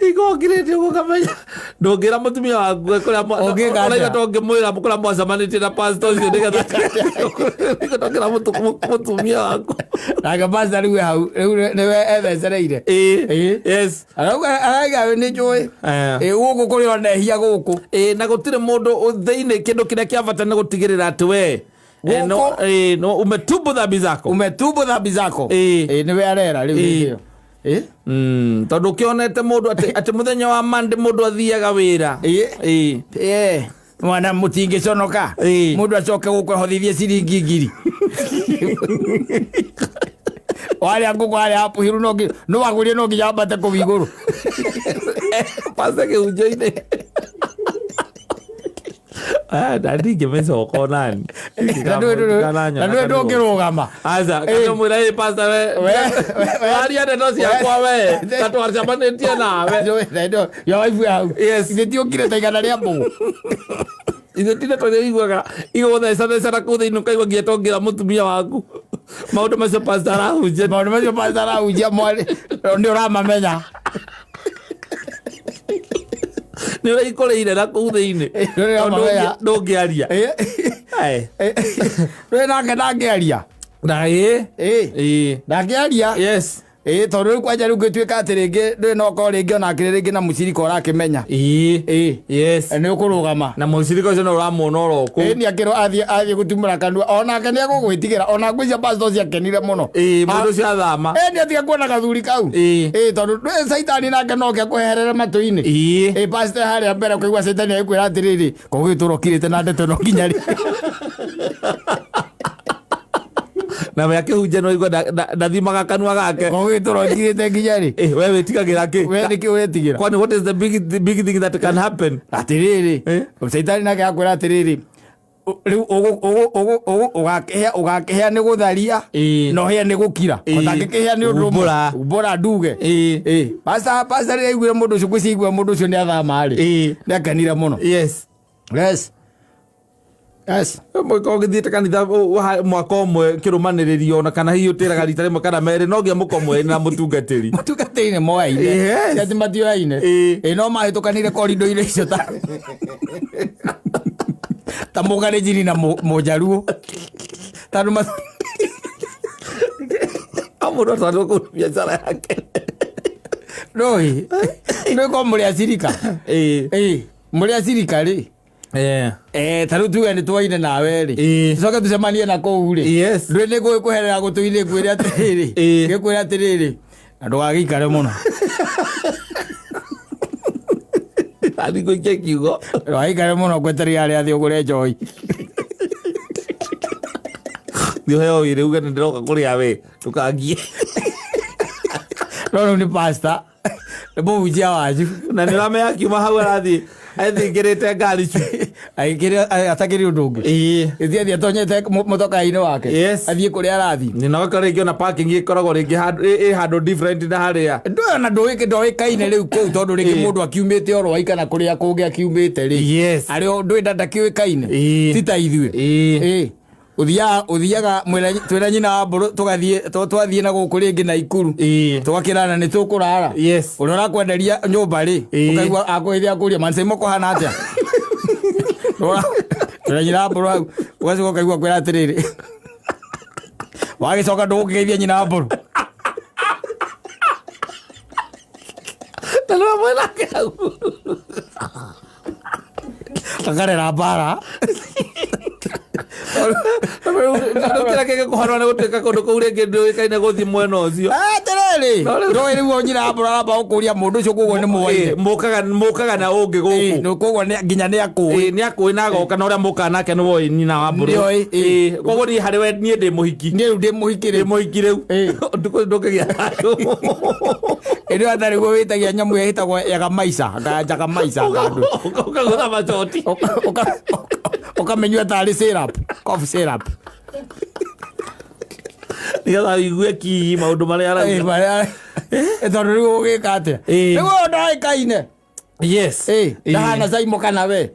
Igokirĩte ũguo ũkamenya. Ndũngĩra mũtumia waku kũrĩa Ũngĩka atĩa? ũrauga ndũngĩmwĩra kũrĩa mwacemanĩtie na pastor ũcio nĩgetha ndũngĩra mũtumia waku. Nake pastor rĩu e hau, rĩu nĩwe ethecereire. Yes. Arauga nĩ njũĩ. Gũkũ kũrĩ ona ehia gũkũ. Na gũtirĩ mũndũ thĩinĩ, kĩndũ kĩrĩa kĩa bata nĩ gũtigĩrĩra atĩ we, Gũkũ. no, umetubu dhambi zako. Umetubu dhambi zako. Nĩwe arera rĩu hĩndĩ ĩyo. Tondũ ũkĩonete mũndũ atĩ mũthenya wa Monday mũndũ athiaga wĩra. Mwana mũtingĩconoka. Mũndũ acoke gũkũ ahothithie ciringi ngiri. Warĩa ngũkũ harĩa hakuhĩ no no wagũrie no nginya ambate kũu igũrũ. Pastor kĩhunjio-inĩ. Na ndingĩmĩcoka onani. Na ndũĩ ndũngĩrũgama. Aca, kana mwĩra, ĩ, pastor, we, We, waria ndeto ciakwa we, ta twacemanĩtie nawe. Ya waifu hau. Yes. Ithe ti ũkire ta igana rĩa mbũgũ. Ithe ti ndeto iria ũiguaga igũgũthecatheca na kũu thĩinĩ ũkaigua nginya tongĩra mũtumia waku. Maũndũ macio pastor arahunjia. Maũndũ macio pastor arahunjia mwarĩ, nĩ ũramamenya. Nĩ ũraikũrĩire na kũu thĩinĩ. Nĩ ũramamenya. Ndũngĩaria. Ndũĩ nake ndangĩaria. Na ĩ. Ndangĩaria. Yes. Tondũ rĩu kwanja rĩu ngĩtuĩka atĩ rĩngĩ ndũĩ no ũkorwo rĩngĩ ona akĩrĩ rĩngĩ na mũcirika ũrakĩmenya. Yes. Nĩ ũkũrũgama. Na mũcirika ũcio no ũramuona oro kũu. Nĩ akĩrwo athiĩ gũtumũra kanua. Onake nĩ egũgwĩtigĩra. Ona ngwĩciria pastor ũcio akenire mũno. Mũndũ ũcio athama. Nĩ atiga kuona gathuri kau. Tondũ ndũĩ caitani nake no oke akweherere matũ-inĩ. Pastor harĩa mbere ũkaigua caitani agĩkwĩra atĩrĩrĩ, kũgĩtũra ũkirĩte na ndeto ĩno nginya rĩ. Na we akĩhunjia no igua ndathimaga kanua gake. Kũgĩtũra ũkirĩte nginya rĩ. We wĩtigagĩra kĩ? We nĩkĩ wĩtigĩra? Kwani what is the big thing that can happen? Atĩrĩrĩ, caitani nake akwĩra atĩrĩrĩ, rĩu ũgakĩhĩa nĩ gũtharia, na ũhĩe nĩ gũkira. Ũtangĩkĩhĩa nĩ ũndũ ũmwe. Umbũra. Umbũra nduge. Pastor rĩrĩa aiguire mũndũ ũcio, ngwĩciria aiguire mũndũ ũcio nĩ athama rĩ. Nĩ akenire mũno. Yes. Yes. Yes. Mũkorwo ũgĩthiĩte kanitha mwaka ũmwe kĩrũmanĩrĩrio na kana hihi ũtĩraga rita rĩmwe kana merĩ, no nginya mũkorwo mwĩ na mũtungatĩri. Mũtungatĩri nĩ moyaine. Yes. Ti atĩ matioyaine. No mahĩtũkanire korindo-inĩ icio ta mũgarĩnjini na mũjaruo. Tondũ O mũndũ atwarwo kũu biacara yake. Ndũĩ. Ndũĩ korwo mũrĩ acirika. Mũrĩ acirika rĩ. Ta rĩu tuge nĩ twaine nawe rĩ. Tũcoke tũcemanie na kũu rĩ. Yes. Ndũĩ nĩ ngũgĩkũherera gũtũ-inĩ ngwĩre atĩrĩrĩ. Ngĩkwĩre atĩrĩrĩ. Na ndũgagĩikare mũno. Nani ngũikie kiugo. Ndũgagĩikare mũno ngwetereire arĩa athiĩ ũgũre njohi. Thiĩ ũheo wĩrĩ uge nĩ ndĩroka kũrĩa we, ndũkangie. No rĩu nĩ pastor. Nĩ mũhunjia wanyu. Na nĩ ũramenya akiuma hau arathiĩ athingĩrĩte ngari. Agĩkĩrĩ atakĩrĩ ũndũ ũngĩ. Ĩthiĩ athiĩ atonyete mũtokaa-inĩ wake. Yes. Athiĩ kũrĩa arathiĩ. Nĩ na ũgakora rĩngĩ ona parking ĩkoragwo rĩngĩ handũ ĩ handũ different na harĩa. Ndũĩ ona ndũĩkaine rĩu kũu tondũ rĩngĩ mũndũ akiumĩte o Rwai kana kũrĩa kũngĩ akiumĩte rĩ. Yes. Arĩ o ndũĩ ndakĩũĩkaine. Ti ta ithuĩ. Ũthiaga ũthiaga mwĩra twĩna nyina wa mbũrũ tũgathiĩ twathiĩ na gũkũ rĩngĩ Naikuru. Tũgakĩrana nĩ tũkũrara. Yes. Ũrĩa ũrakwenderia nyũmba rĩ, ũkaigua akũgeithia akũria manse kũhana atĩa? Twĩna nyina wa mbũrũ hau, ũgacoka ũkaigua kwĩra atĩrĩrĩ. Wagĩcoka ndũgũkĩgeithia nyina wa mbũrũ. Na nĩwe mwĩnake hau. Akarera mbara. Kĩrĩa kĩngĩkũharwo nĩ gũtuĩka kũndũ kũu rĩngĩ ndũĩkaine gũthiĩ mwena ũcio. Atĩrĩrĩ, No rĩu- ndũĩ rĩu o nyina wa mbũrũ aramba gũkũria mũndũ ũcio koguo nĩ mwoire. Mũkaga na ũngĩ gũkũ. Nĩ koguo nginya nĩ akũĩ. Nĩ akũĩ na agoka na ũrĩa mũkaga nake nĩ woĩ nyina wa mbũrũ. Nĩoĩ, ĩĩ. Koguo niĩ harĩ we niĩ ndĩ mũhiki. Niĩ rĩu ndĩ mũhiki Ndĩ rĩu. mũhiki rĩu. Ndukũ ndũngĩgĩa thayũ. Ĩndĩ atarĩ guo wĩtagia nyamũ ĩyo ĩtagwo yaga maica, njaga maica handũ. Ũkagũtha macoti. Ũkamĩnyua tarĩ syrup, cough syrup. Nĩgetha ũigue ki maũndũ marĩa arauga. Tondũ rĩu ũgĩka atĩa? Rĩu ũyũ ndoĩkaine. Yes. Ndahana Saimo kana we.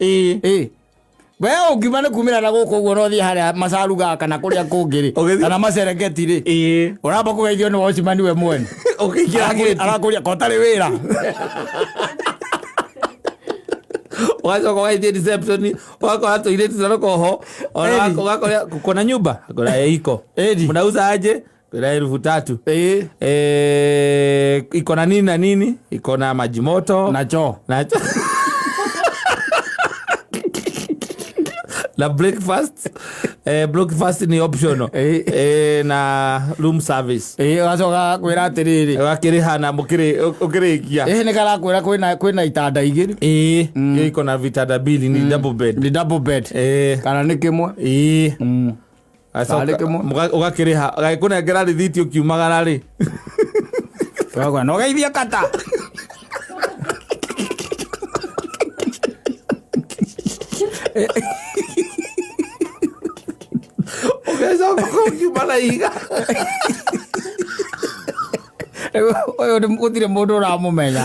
We ũngiuma nĩ kumĩra na gũkũ ũguo no ũthiĩ harĩa Macaruga kana kũrĩa kũngĩ rĩ, Ũgĩthiĩ- kana Maserengeti rĩ, ũramba kũgeithio nĩ watchman we mwene. Ũkĩingĩra gate. Arakũria ko ũtarĩ wĩra. Ũgacoka ũgaithie reception ũgakora tũirĩtu tũroko ho ona Eri. ũgakora kuna nyumba kuna iko Eri. mnauza aje kuna 3000 iko na nini na nini iko na maji moto Na choo. na na breakfast breakfast ni optional na room service Ũgacoka kwĩra atĩrĩrĩ. ũgakĩrĩha na ũkĩrĩkia Ĩĩ nĩ karakwĩra kwĩna itanda igĩrĩ. Hiyo iko na vitanda mbili ni double bed. Ni double bed. Kana nĩ kĩmwe. Acoka- Tarĩ kĩmwe. Ũgakĩrĩha agĩkũnengera rĩthiti ũkiumagara rĩ. Ũgakora, na ũgeithie kata. Ũgecoka ũkiuma na ihiga. Ũyũ gũtirĩ mũndũ ũramũmenya.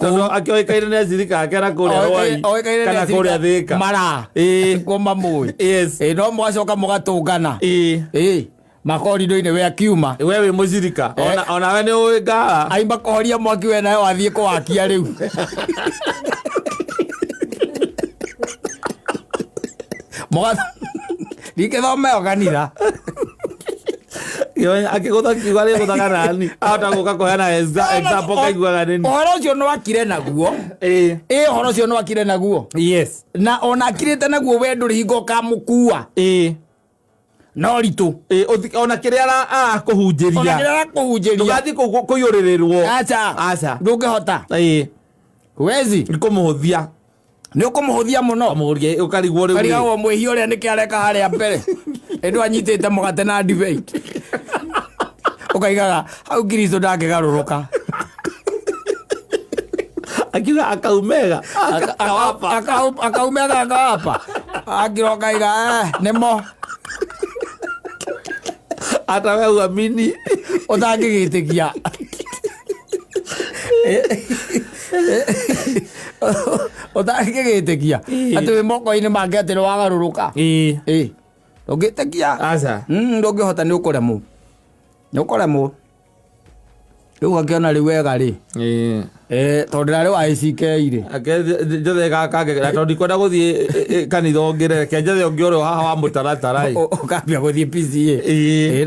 Tondũ akĩoĩkaine nĩ acirika ake na kũrĩa Rwai Oĩkaine nĩ kana acirika kũrĩa Thĩka. Mara. Kuo mamũĩ. No mũgacoka mũgatũngana. Makorido-inĩ we akiuma. We wĩ mũcirika. Ona we nĩ ũĩ ngara. Aimba kũhoria mwaki we nawe wathiĩ kũwakia rĩu. Ndingĩthomeo kanitha. Akĩgũtha kiugo arĩgũthaga nani. Ahota gũka kũheana example kaiguaga nĩ niĩ. Ũhoro ũcio nĩ wakire naguo. Ũhoro ũcio nĩ wakire naguo. Yes. Na ona akirĩte naguo we ndũrĩ hingo ũkamũkua. No ritũ. Ona kĩrĩa arakũhunjĩria. Ona kĩrĩa arakũhunjĩria. Ndũgathiĩ kũiyũrĩrĩrwo. Aca. Aca. Ndũngĩhota. Huwezi. Nĩ kũmũhũthia. Nĩ ũkũmũhũthia mũno. Ũkamũhũthia, ũkarigwo rĩu. Ũkarigagwo mwĩhia ũrĩa nĩkĩ areka harĩa mbere. Ĩndũ anyitĩte mũgate na ndibei. Ũkaigaga hau Kristo ndangĩgarũrũka. Akiuga akaumega. Akawapa. Akaumega akawapa. Akĩroka aiga, nĩmo. Hata we uamini. Ũtangĩgĩtĩkia. Ũtangĩgĩtĩkia. Atĩ wĩ moko-inĩ make atĩ nĩ wagarũrũka. Ndũngĩtĩkia. Aca. Ndũngĩhota nĩ ũkũremwo. Nĩ ũkũremwo. Rĩu akĩona rĩu wega rĩ. Tondũ ndarĩ wa ACK rĩ. Ake njethe gaka na tondũ ndikwenda gũthiĩ kanitha ũngĩ rĩ, reke njethe ũngĩ ũrĩa haha wa mũtaratara ĩ. Ũkambia gũthiĩ PCA.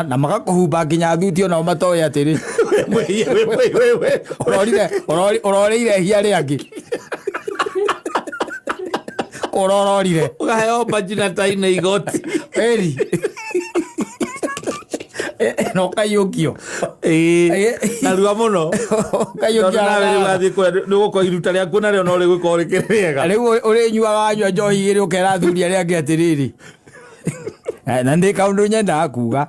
Na magakũhumba nginya thuti onao matoĩ atĩrĩ. Ũrorĩire ihia rĩangĩ. Ũrororire. Ũkaheo mbanji na tai na igoti. Ĩri. Na ũkaiyũkio. Narua mũno. Ũkaiyũkio Tondũ nawe rĩu wathiĩ kũrĩa, nĩ ũgũkorwo iruta rĩaku narĩo no rĩgũkorwo rĩkĩrĩ rĩega. Rĩu ũrĩnyuaga wanyua njohi igĩrĩ ũkera athuri arĩa angĩ atĩrĩrĩ. Na ndĩ kaũndũ nyendaga kuga.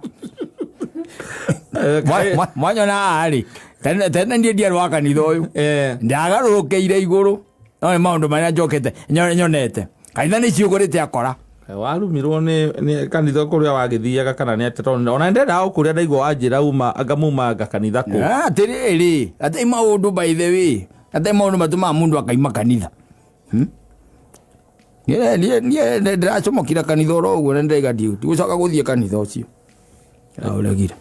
Mwanyona haha rĩ, tene niĩ ndiarĩ wa kanitha ũyũ. Ndagarũrũkĩire igũrũ. No nĩ maũndũ marĩa njokete, nyonete. Kanitha nĩ ciũgũrĩte akora. Warumirwo nĩ kanitha kũrĩa wagĩthiaga kana nĩ atĩ tondũ ona ndendaga gũkũria ndaigua wanjĩra uma anga muma anga kanitha kũ. Atĩrĩrĩ, atĩ maũndũ by the way, atĩ maũndũ matũmaga mũndũ akaima kanitha. Niĩ ndĩracomokire kanitha oro ũguo na ndĩraiga ndigũcoka gũthiĩ kanitha ũcio. Ndĩraũregire.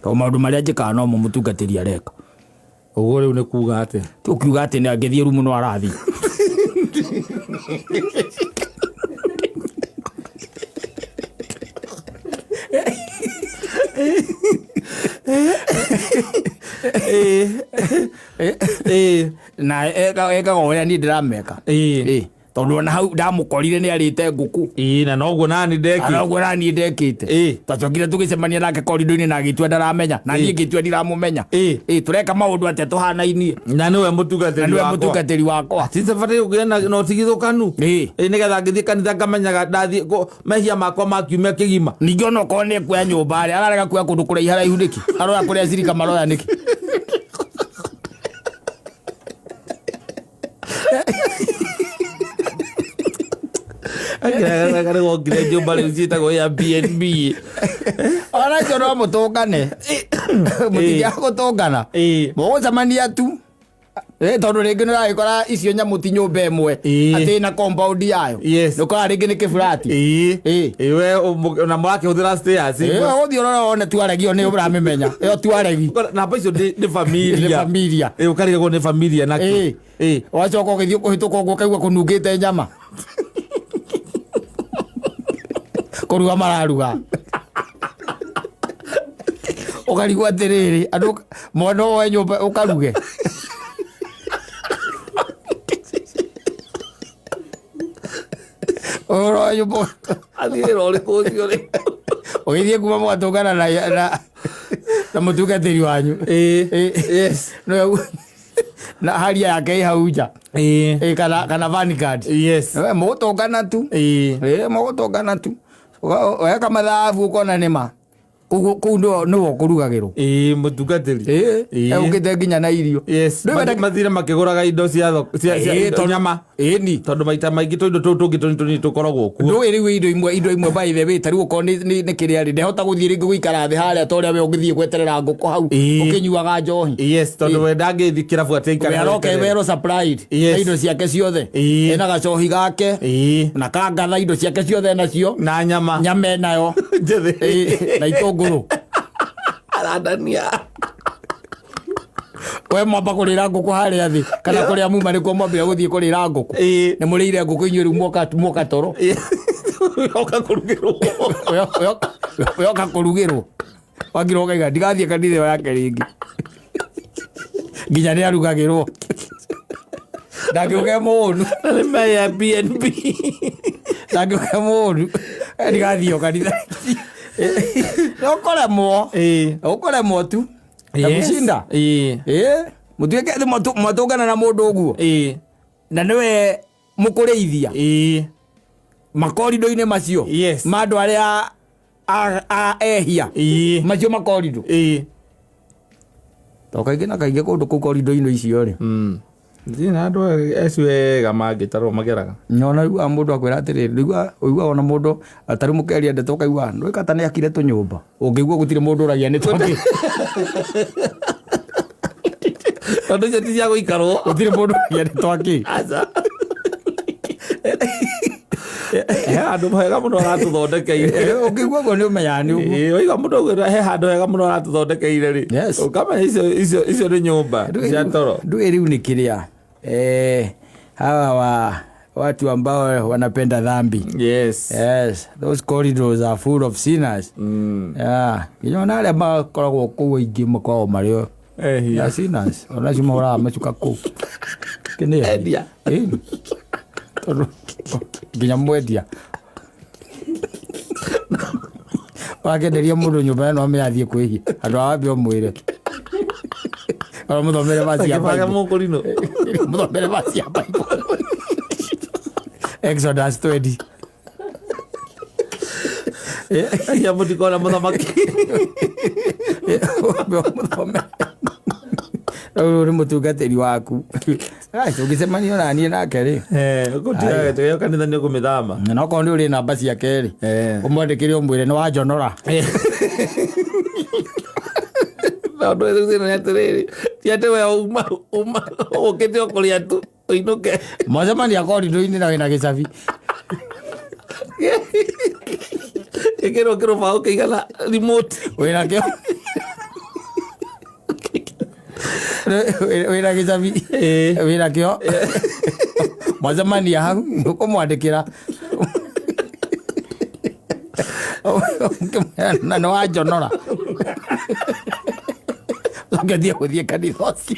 Tondũ maũndũ marĩa njĩkaga nomo mũtungatĩri areka. Ũguo rĩu nĩ kuga atĩa? Ti ũkiuga atĩ nĩ angĩthiĩ rumu no arathiĩ. Na ekaga ũrĩa niĩ ndĩrameka. Tondũ ona hau ndamũkorire nĩ arĩte ngũkũ. Na noguo nani ndekĩte. Na noguo nani ndekĩte. Twacokire tũgĩcemania nake korido-inĩ na agĩtua ndaramenya. Na niĩ ngĩtua ndiramũmenya. Tũreka maũndũ atĩa tũhanainie. Na nĩwe mũtungatĩri wakwa. Na nĩwe mũtungatĩri wakwa. Ti bataire kũgĩa na ũtigithũkanu. Nĩgetha ngĩthiĩ kanitha ngamenyaga ndathiĩ mehia makwa ma kiumia kĩgima. Ningĩ ona okorwo nĩ ekuoya nyũmba rĩ, ararega kuoya kũndũ kũraiha raihu nĩkĩ? Aroya kũrĩa cirika maroya nĩkĩ? Wokire nyũmba rĩu ciĩtagwo Airbnb. Ona icio no mũtũngane. Mũtingĩaga gũtũngana. Mũgũcemania tu. Tondũ rĩngĩ nĩ ũragĩkora icio nyamũ ti nyũmba ĩmwe. Atĩ na compound yayo. Nĩ ũkoraga rĩngĩ nĩ kĩburati. We na mũrakĩhũthĩra stairs. Ũgũthiĩ ũrore wone tuaregi ĩyo nĩ ũramĩmenya. Ĩyo tuaregi. Namba icio nĩ familia. Nĩ familia. Ũkarigagwo nĩ familia nakĩ. Wacoka ũgĩthiĩ kũhĩtũka ũguo ũkaigua kũnungĩte nyama. Kũruga mararuga. Ũkarigwo atĩrĩrĩ, andũ mwana woe nyũmba ũkaruge. Ũroe nyũmba. Athiĩ wĩra ũrĩkũ ũcio rĩ? Ũgĩthiĩ kuma mũgatũngana na mũtungatĩri wanyu. Yes. Na haria yake ĩ hau nja. Kana Vanguard. Yes. Mũgũtũngana tu. Mũgũtũngana tu. Weka mathabu ũkona nĩ ma. Kũu nĩwe ũkũrugagĩrwo. Mũtungatĩri. Egũkĩte nginya na irio. Yes. Mathire makĩgũraga indo cia nyama. Ĩni. Tondũ maita maingĩ tũindo tũu tũngĩ tũnini tũnini tũkoragwo kuo. Ndũĩ rĩu indo imwe by the way, ta rĩu okorwo nĩ kĩrĩa rĩ, ndehota gũthiĩ rĩngĩ gũikara thĩ harĩa ta ũrĩa we ũngĩthiĩ gweterera ngũkũ hau ũkĩnyuaga njohi. Yes, tondũ we ndangĩthiĩ kĩrabu atĩ aikare. We aroka well supplied. Na indo ciake ciothe. Ena gacohi gake. Na kangatha indo ciake ciothe nacio. Na nyama. Nyama enayo. Njĩthĩ. Na itũngũrũ. Arandania. We mwamba kũrĩra ngũkũ harĩa thĩ kana kũrĩa muma nĩkuo mwambire gũthiĩ kũrĩra ngũkũ. Nĩ mũrĩire ngũkũ inyuĩ rĩu mwoka toro. Oka kũrugĩrwo. Oka kũrugĩrwo. Wagira ũkaiga ndigathiĩ kanitha ĩyo yake rĩngĩ. Nginya nĩ arugagĩrwo. Ndangĩũke mũũru. Nĩ ma Airbnb. Ndangĩũke mũũru. Ndigathiĩ o kanitha. Ũkũremwo. Ũkũremwo tu. Ndakushinda. Mũtuĩke mwatũngana na mũndũ ũguo. Na nĩwe mũkũrĩithia. Makorido-inĩ macio. Ma andũ arĩa ehia. Macio makorido. To kaingĩ na kaingĩ kũndũ kũu korido-inĩ icio rĩ. Ndirĩ na andũ acio ega mangĩtarwo mageraga. Nyona rĩu mũndũ akwĩra atĩrĩrĩ, rĩu ũiguaga ona mũndũ tarĩu mũkeria ndeto ũkaigua ndũĩ ta nĩ akire tũnyũmba. Ũngĩigua gũtirĩ mũndũ ũragia nĩ twakĩ. Tondũ icio ti cia gũikarwo. Gũtirĩ mũndũ ũragia nĩ twakĩ. Aca. He handũ hega mũno aratũthondekeire. Ũngĩigua ũguo nĩ ũmenyaga nĩ ũguo. Waigua mũndũ augĩra he handũ hega mũno aratũthondekeire rĩ. Ũkamenya icio nĩ nyũmba cia toro. Ndũĩ rĩu nĩ kĩrĩa. Hawa watu ambao wanapenda dhambi. Yes. Yes, those corridors are full of sinners. Yeah. Nginya ona arĩa makoragwo kũu aingĩ makoragwo marĩ ehia. Sinners. Ona acio mahũraga macuka kũu. Kĩ Endia. Tondũ nginya mwendia. Wakenderia mũndũ nyũmba ĩno amĩathiĩ kwĩhia. Andũ a wambe ũmwĩre. Ora mũthomere verse ya Akĩbanga Bible. mũkũrinũ. Mũthomere verse ya Bible. Exodus 20. Ya mũtikona mũthamaki. Wambe ũmũthomere. Rĩu nĩ mũtungatĩri waku. Ai, tũngĩcemania ona niĩ nake rĩ. Gũtiga gĩtĩ kanitha nĩ ũkũmĩthama. Na okorwo nĩ ũrĩ namba ciake rĩ, ũmwandĩkĩre ũmwĩre nĩ wanjonora. Tondũ rĩu thĩna nĩ atĩrĩrĩ, ti atĩ we uma uma ũkĩte o kũrĩa tu ũinũke. Mwacemania korido-inĩ na wĩna gĩcabi. Ĩkĩrwo kĩrũbaũ kĩigana remote. Wĩna kĩo. Wĩna gĩcabi. Wĩna kĩo. Mwacemania hau ũkũmwandĩkĩra. Ũkĩmwĩra na nĩ wanjonora. Ũcoke thiĩ gũthiĩ kanitha ũcio.